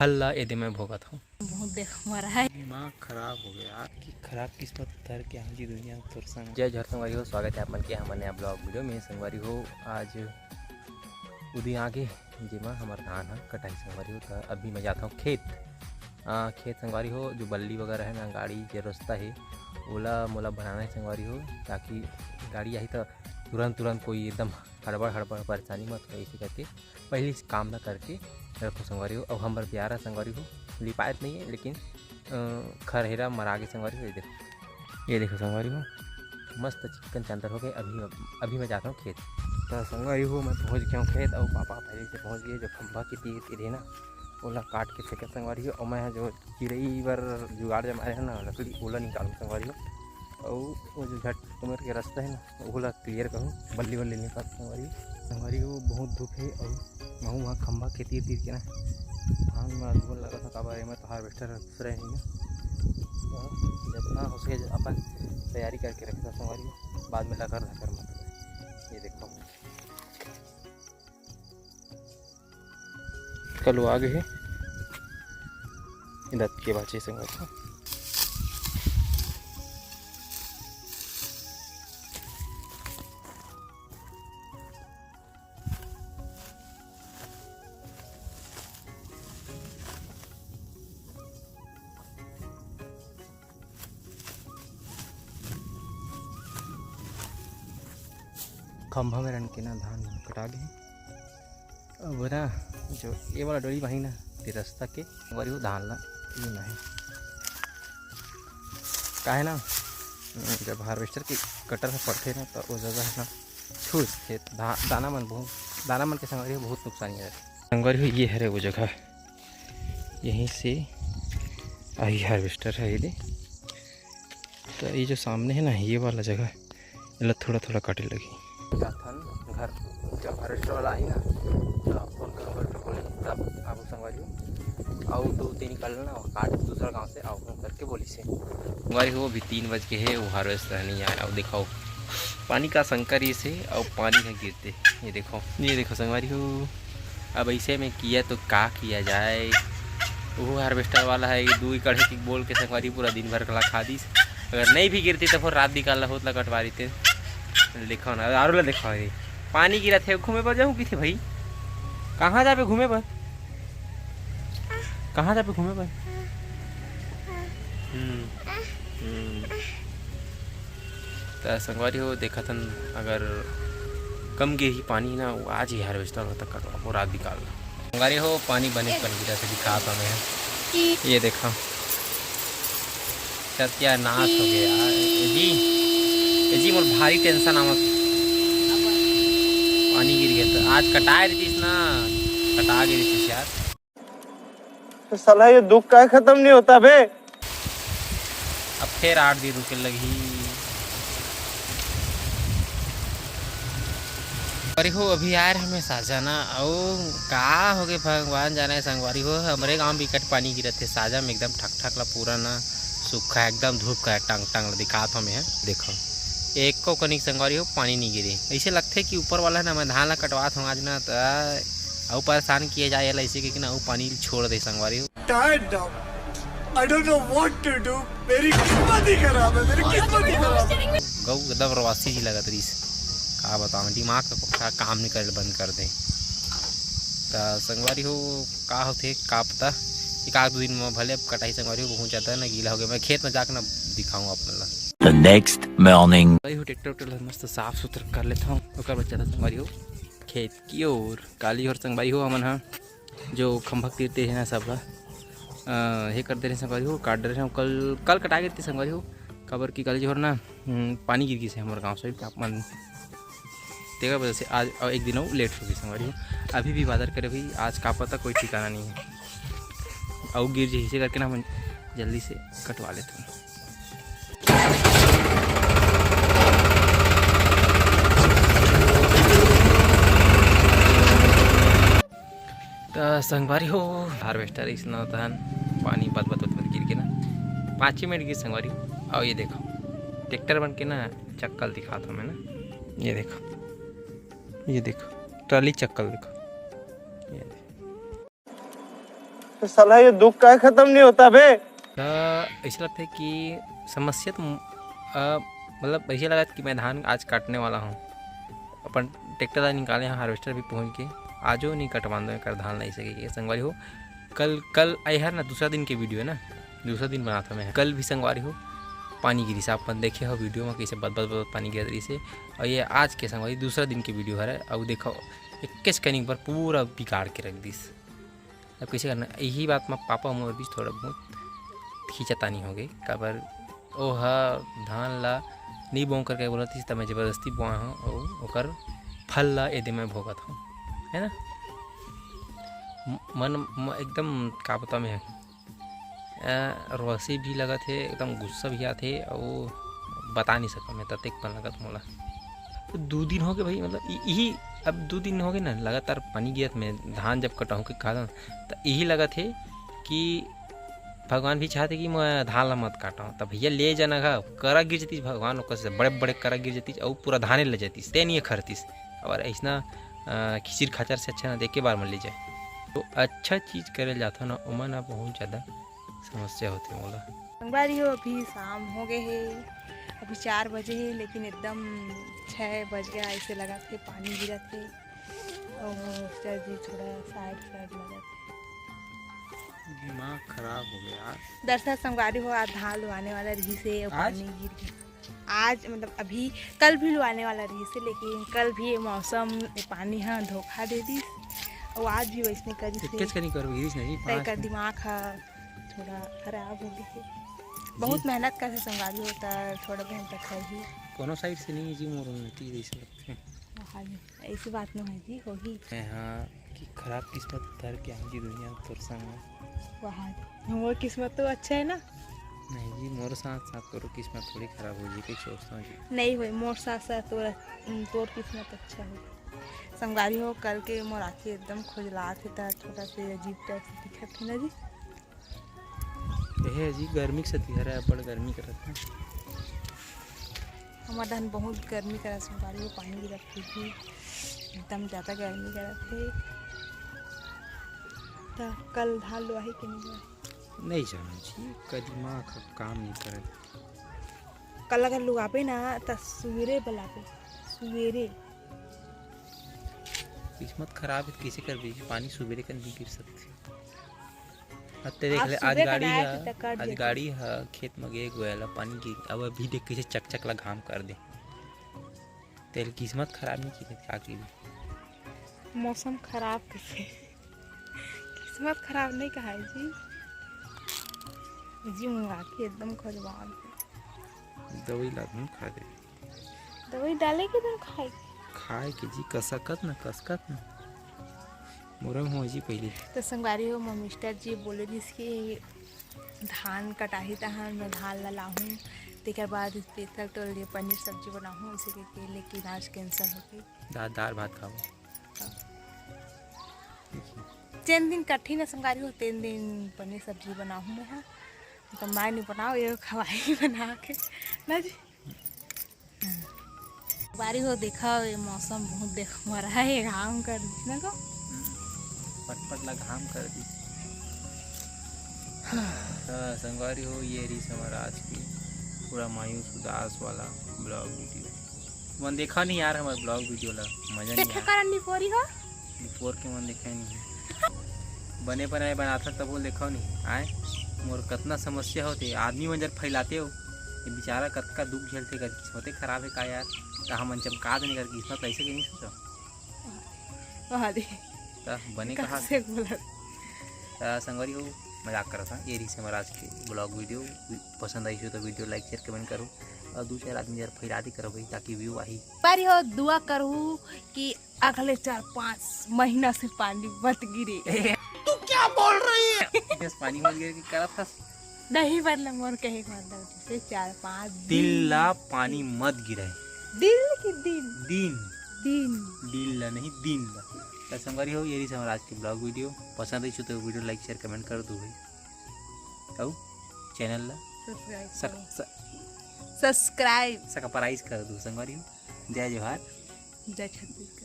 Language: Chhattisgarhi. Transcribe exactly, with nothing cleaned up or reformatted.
हल्ला एदे मैं भोगत हूँ। बहुत देख मरा है। दिमाग खराब हो गया यार, कि खराब किस्मत धर के हम जी दुनिया में तोर संग। जय जोहार संगवारी हो, स्वागत है आप मन के हमर नया ब्लॉग वीडियो में। संगवारी हो, आज उदी आगे जेमा हमर धान ह कटाई संगवारी हो, त अभी मैं जात हूँ खेत। आ, खेत संगवारी हो, जो बल्ली वगैरह है ना, गाड़ी जो रास्ता है, ओला मोला बनाना है संगवारी हो, ताकि गाड़ी आही त तुरंत तुरंत कोई एकदम हड़बड़ हड़बड़ परेशानी मत हो, ऐसे करके पहले से काम ला करके रखो संगवारी हो। अब हमर प्यारा संगवारी हो, लिपायत नहीं है, लेकिन अ, खरहेरा मरा गे संगवारी हो। ये देखो, ये देखो संगवारी हो, मस्त चिक्कन चांदर हो गए। अभी अभी मैं जाता हूँ खेत। तो संगवारी हो, मैं पहुँच गया हूँ खेत, और पापा पहले से पहुँच गए। जो खंभा के तीर तीर है ना, ओला काट के फेंके संगवारी हो, और मैं जो चिरई बर जुगाड़ जमाए है ना लकड़ी, ओला निकालूँ संगवारी हो। और वो जो झट उमर के रास्ता है ना, ओला क्लियर करूँ, बल्ली वल्ली निकाल संगवारी। संगवारी हो, बहुत धूप है और महू वहाँ खंभा के तीर तीर के ना धान में धुन लगा था, काबर एमा तो हार्वेस्टर दूसरा ही नहीं है। तो जितना हो सके अपन तैयारी करके रखता संगवारी हो, बाद में लकर धकर मत। ये देखो, कल वो आ गए हैं, इधर के बाचे संगवारी हो। खंभा में रन के ना धान कटा गए। अब ना, जो ये वाला डोरी बाही ना, ये रास्ता के बारी वो धान ला, ये नहीं। काहे ना, जब हार्वेस्टर के कटर ह पड़थे ना, तो वो जगह ना छू थे धा-, दाना मन बहुत, दाना मन के संगवारी हो बहुत नुकसान है। संगवारी हो, ये हरे वो जगह, यहीं से आई हार्वेस्टर है ये। तो ये जो सामने है ना, ये वाला जगह, एला थोड़ा थोड़ा काटे लगी। जाथन घर, जब हार्वेस्टर वाला आई ना, तो फोन करूँ करके बोली, तब आबो संगवारी हो। आऊ तो तीन निकल ना, काट दूसरा गांव से आऊ फोन करके बोली से। संगवारी हो, अभी तीन बज के है, वो हार्वेस्टर नहीं आया। अब दिखाओ, पानी का संकर ये से, और पानी का गिरते, ये देखो, ये देखो संगवारी हो। अब ऐसे में किया तो का किया जाए। वो हार्वेस्टर वाला है, ये दू एकड़ है कि बोल के संगवारी पूरा दिन भर कला खा दिस। अगर नहीं भी गिरती तो फिर रात निकालना होत ला कटवा देते। देखो ना, आरो ला देखो, ये पानी गिरा थे, घूमे बर जाऊँ की थे भाई? कहाँ जाबे घूमे बर? कहाँ जाबे घूमे बर? हम्म, हम्म। त संगवारी हो, देखत हन, अगर कम गे ही पानी ना, वो आज ही हार्वेस्टर होता कटवा, वो रात निकाल। संगवारी हो, पानी बने कन गिरा से दिखात हमें। ये देखा, सत्यानाश हो गया यार। ए जी, ए जी, मोर भारी टेंशन आवत। पानी गिर गया तो आज कटाए रहिस ना, कटा गे रहिस यार। तो साला ये दुख का खत्म नहीं होता बे। अब फिर आठ दिन रुके लगही। अरे हो, अभी आए रहे हमें साजा ना, अउ का हो गए भगवान जाने संगवारी हो, हमरे गांव में बिकट पानी गिरत हे, साजा में एकदम ठक ठक ला पूरा ना सूखा, एकदम धूप का टंग टंग ला दिखात हमें है। देखो, एको कनिक संगवारी हो पानी नहीं गिरे, ऐसे लगथे कि ऊपर वाला ना मैं धान ला कटवात हूँ आज ना, त अउ परेशान किए जाए ला ऐसे कि ना अउ पानी छोड़ दे संगवारी हो। Tired now. I don't know what to do. मेरी किस्मत ही खराब है, मेरी किस्मत ही खराब है। गऊ एकदम रवासी जी लगत रहीस, का बताऊँ, दिमाग का काम नहीं करे बंद कर दे। त संगवारी हो, का होथे का पता, एक आध दो दिन में भले अब कटाई संगवारी हो, बहुत ज़्यादा ना गीला हो गया। मैं खेत में जाके ना दिखाऊँ आप मन ला। The next morning. भाई हो, ट्रैक्टर उक्टर ला मस्त साफ सुथरा कर लेता हूँ, ओकर बाद चलत संगवारी हो खेत की ओर। काली और संगवारी हो, हमन हा जो खंभा के तीर ते हे ना, सब ला, अ, हे कर दे रहे संगवारी हो, काट दे रहे हो। कल, कल कटा गे रहिस संगवारी हो, काबर कि कल जो ना, हम्म, पानी गिर गिस हे हमर गांव से, आप मन तेकर वजह से आज अउ एक दिन अउ लेट हो गई संगवारी हो। अभी भी बादर करे भाई, आज का पता कोई ठिकाना नहीं है। अउ गिर जही से करके ना हम जल्दी से कटवा लेते हैं। त संगवारी हो, हार्वेस्टर इसना तहन पानी बत बत बत बत गिर के ना, पाँच ही मिनट गिर संगवारी हो। अउ ये देखो, ट्रैक्टर बन के ना चक्कल दिखात हमें ना, ये देखो, ये देखो, ट्राली चक्कल देखो, ये देखो। तो साला ये दुख का खत्म नहीं होता बे। त ऐसा लगता है कि समस्या तो, अ, मतलब ऐसा लगा कि मैं धान आज काटने वाला हूँ। अपन ट्रैक्टर ला निकाले हैं, हार्वेस्टर भी पहुँच के, आजो नहीं कटवान दो एकर धान ला ऐसे के संगवारी हो। कल, कल आई हर ना, दूसरा दिन के वीडियो है ना, दूसरा दिन बनाता मैं। कल भी संगवारी हो पानी गिरिस, आप मन देखे हो वीडियो में कैसे बद बद बद पानी गिरत रहिस हे। और ये आज के संगवारी दूसरा दिन के वीडियो हरे। अब देखो, इक्कीस कनिक पर पूरा बिगाड़ के रख दिस। अब कैसे करना? यही बात में पापा मोर बीच थोड़ा बहुत खींचतानी हो गई, काबर ओ ह धान ला नहीं बोंग करके बोलत रहिस, त मैं जबरदस्ती बोआ हूँ और ओकर फल ला एदे मैं भोगत हूँ, है ना? म-, मन म-, एकदम का बता मैं, अ, रोसी भी लगत हे, एकदम गुस्सा भी आथे, अउ बता नहीं सकता मैं, ततेक पन लगत मोला। तो दू दिन हो गए भाई, मतलब इ-, यही अब दू दिन हो गए ना लगातार पानी गिरत, मैं धान जब कटाहूँ के कारण, त यही लगत हे कि भगवान भी चाहते कि मैं धान ला मत काटूँ। त भैया ले जाना घा, करा गिर जतीस भगवान, ओकर से बड़े बड़े करा गिर जतीस, अउ पूरा धाने ले जतीस, ते नहीं खरतीस। और ऐसना, अ, खिचिर खाचर से अच्छा ना देखे बार मन ले जाए। तो अच्छा चीज करे जाथो ना, ओमा ना बहुत ज्यादा समस्या होथे मोला। संगवारी हो, अभी शाम हो गए हे, अभी चार बजे हे, लेकिन एकदम छः बज गया, ऐसे लगत हे पानी गिरत हे। और मिस्टर जी थोड़ा साइड साइड लगत हे। दिमाग खराब हो गया यार। दरअसल संगवारी हो, आज धान लुआने वाला रहिस हे और आज? पानी गिर गया। आज मतलब अभी कल भी लुआने वाला रहिस हे, लेकिन कल भी ये मौसम, ये पानी ह धोखा दे दिस। और आज भी वैसने करिस हे। इक्कीस कनिक पर गिरिस नहीं, त एकर पाँच। दिमाग ह थोड़ा खराब हो गए हे। बहुत जी। मेहनत करथे संगवारी हो, त थोड़ा बहुत तक है ही। कोनो साइड से नहीं जी, मोर उन्नति जैसे लगथे। हाँ जी, ऐसी बात नहीं है जी, होही। मैं हाँ कि खराब किस्मत धर के आऊँ जी दुनिया तोर संग में। वाह, मोर किस्मत तो अच्छा है ना। नहीं जी, मोर साथ साथ तोर किस्मत थोड़ी खराब हो जी, कुछ सोचता हूँ जी। नहीं होय, मोर साथ साथ तोर, तोर किस्मत अच्छा हो। संगवारी हो, कल के मोर आँखी एकदम खुजलात हे, त थोड़ा से अजीब टाइप से दिखत हे ना जी। एहे जी, गर्मी के सेती हरे, बड़ गर्मी करत हे। हमर डहन बहुत गर्मी करत हे, संगवारी हो, पानी गिरत हे जी, एकदम ज्यादा गर्मी करत हे। त कल धान लुआही कि नहीं लुआही? नहीं जानव जी, का दिमाग ह काम नहीं करे। कल अगर लुआबे ना, त सुबेरे बलाबे, सुबेरे। किस्मत खराब हे, त कइसे करबे जी? पानी सुबेरे कन भी गिर सकथे। अब ते देख आज ले, आज सुबह का गाड़ी ना आए ह, थे, त काट आज देते। गाड़ी ह खेत म गे, गोया ला पानी गिर, अब अभी देख कइसे चकचक ला घाम कर दे। तेल किस्मत खराब नहीं की, का की? मौसम खराब कइसे? किस्मत खराब नहीं कहा है जी। जी, मोर आँखी एकदम खजवान। दवाई ला दूँ, खा दे। दवाई डाले के तुम खाए? खाए के जी, कसकत न, कसकत न। मुरम हो जी पहले। तो संगवारी हो, मोर मिस्टर जी बोले दिस कि धान कटाही तहन मैं धान ला लाहूँ, तेकर बाद स्पेशल तोर लिए पनीर सब्जी बनाहूँ, इसे के, के लेकिन आज कैंसिल हो गई। दाल, दाल भात खाओ। जेन दिन कटही ना संगवारी हो, तेन दिन पनीर सब्जी बनाहूँ मैं हा। तो मैं नहीं बनाओ, ये खवाई बना के ना जी। बारी हो, देखा ये मौसम बहुत देख मरा है, ये घाम कर दी ना को। पटपट ला घाम कर दी। त संगवारी हो, ये रही हमारा आज की पूरा मायूस उदास वाला ब्लॉग वीडियो। मन देखा नहीं यार हमारे ब्लॉग वीडियो ला, मजा नहीं देखा आया। करन निपोरी हो। निपोर के मन देखा ही नहीं। बने बनाए बनाता तब वो देखा नहीं आए। मोर कतना समस्या होते, आदमी मन जब फैलाते हो, ये बेचारा कतका दुख झेलते कर, किस्मते खराब है का यार। त हमन चमका देने कर, किस्मत ऐसे के नहीं सोचा। वाह रे। त बने कहा। कैसे बोला? त संगवारी हो, मजाक करत हन। ये रही हमारा आज के ब्लॉग वीडियो। पसंद आई हो तो वीडियो लाइक, शेयर, कमेंट करो और दो चार आदमी यार फैला दी करो भाई, ताकि व्यू आही। बारी हो, दुआ करू कि अगले चार पाँच महीना से पानी मत गिरे। तू क्या बोल रही है? बस पानी मत गिरे कि करत हस। नहीं, मतलब मोर कहे के मतलब जैसे चार पाँच दिन दिन। ला पानी मत गिरे। दिल की दिन? दिन। दिन। दिन ला नहीं, दिन ला। त संगवारी हो, ये रही हमारा आज के ब्लॉग वीडियो। पसंद आई हो तो वीडियो लाइक, शेयर, कमेंट कर दो भाई। अउ चैनल ला सब्सक्राइब सक-, करो। स-, सब्सक्राइब। सब्सक्राइब कर दो संगवारी हो। जय जोहार। जय छत्तीसगढ़।